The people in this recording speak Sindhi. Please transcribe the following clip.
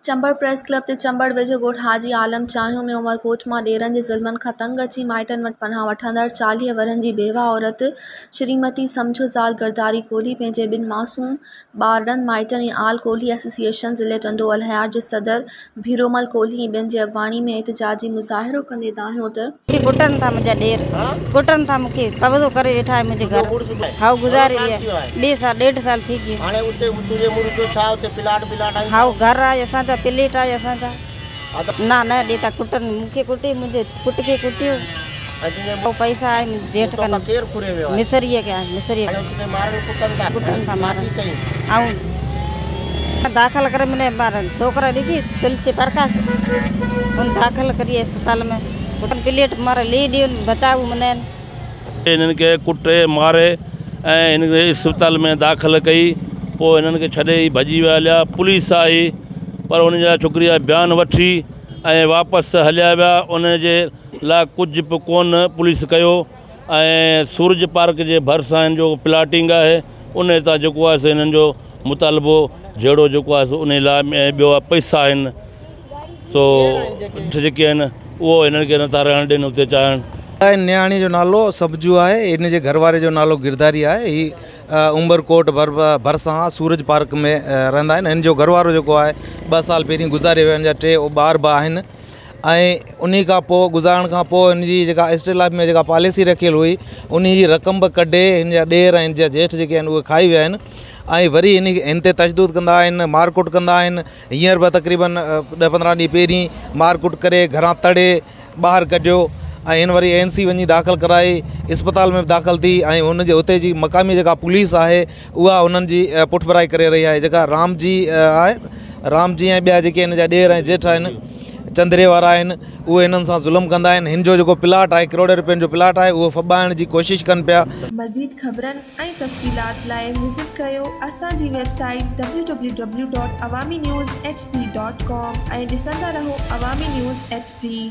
چمبڙ پريس ڪلب تي چمبڙ ويجهو ڳوٺ حاجي عالم چانهيو ۾ عمرڪوٽ مان ڏيرن جي ظلمن کان تنگ اچي مائٽن وٽ پناهه وٺندڙ 40 ورهين جي بيواهه عورت شريمتي سمجهو زال گرداري ڪولهي پنهنجي ٻن معصوم ٻارڙن، مائٽن ۽ آل ڪولهي ايسوسيئيشن ضلعي ٽنڊو الهيار جي صدر ڀيرومل ڪولهي ۽ ٻين جي اڳواڻي ۾ احتجاجي مظاهرو ڪندي دانهيو ته. مونکي ڪٽن ٿا منهنجا ڏير ڪٽن ٿا مونکي قبضو ڪري ويٺا آهي منهنجي گهر هائو گذاري ويا ٻي سال ڏيڍ سال ٿي گيو هائو گهر آهي اسان جا پليٽ آهي اسان جا نه نه ڏي ٿا ڪٽن مونکي ڪٽي منهنجي پٽ کي ڪٽيو هائو پئسا آهي منهنجي جيٺ ڪن مصري کي آهي مصري ڪٽن ٿا مارن آئون داخل ڪري منهنجي ڇوڪرا ڏٺي تلسي پرڪاش ان داخل ڪري اسپتال ۾ پليٽ مار لي ڏيون بچاء منين. هنن کي ڪٽي ماري ۽ هن کي اسپتال ۾ داخل ڪئي پوء هنن کي ڇڏي هي ڀڄي ويا هليا پوليس آئي پر ان جا ڇوڪري جا بيان وٺي ۽ واپس هليا ويا ان جي لاء ڪجهه به ڪونه پوليس ڪيو ۽ سورج پارڪ جي ڀرسان هن جو پلاٽنگ آهي ان تان جيڪو آهي سو هنن جو مطالبو جهيڙو جيڪو آهي سو ان لاء ۽ ٻيو پئسا آهن سو جيڪي آهن اهو هنن کي نٿا رهڻ ڏين اتي چاهڻ. هن نياڻي جو نالو سبجو آهي هن جي گهر واري جو نالو گرڌاري آهي هي عمر ڪوٽ ڀرسان سورج پارڪ ۾ رهندا آهن هن جو گهر وارو جيڪو آهي ٻه سال پهرين گذاري ويو هن جا ٽي ٻار به آهن ۽ انهي کان پوء گذارڻ کان پوء هن جي جيڪا اسٽيٽ لائف ۾ جيڪا پاليسي رکيل هئي انهي جي رقم به ڪڍي هن جا ڏير ۽ هن جا جيٺ جيڪي آهن اهي کائي ويا آهن ۽ وري هن هن تي تشدد ڪندا آهن مار ڪٽ ڪندا آهن هينئر به تقريبن ڏهه پندرهن ڏينهن پهرين مار ڪٽ ڪري گهران تڙي ٻاهر ڪڍيو ۽ هن وري اين سي وڃي داخل ڪرائي اسپتال ۾ به داخل ٿي ۽ هن جي هتي جي مقامي جيڪا پوليس آهي اها انهن جي پٺڀرائي ڪري رهي آهي جيڪا رام جي آهي رام جي ۽ ٻيا جيڪي هن جا ڏير ۽ جيٺ آهن چندري وارا آهن اهي هنن سان ظلم ڪندا آهن هن جو جيڪو پلاٽ آهي ڪروڙين روپين جو پلاٽ آهي اهو ڦٻائڻ جي ڪوشش ڪن پيا. مزيد خبرن ۽ تفصيلات لاء وزٽ ڪريو اسان جي web site W W W dot Awami news H D dot com ۽ ڏسندا رهو عوامي نيوز ايڇ ڊي.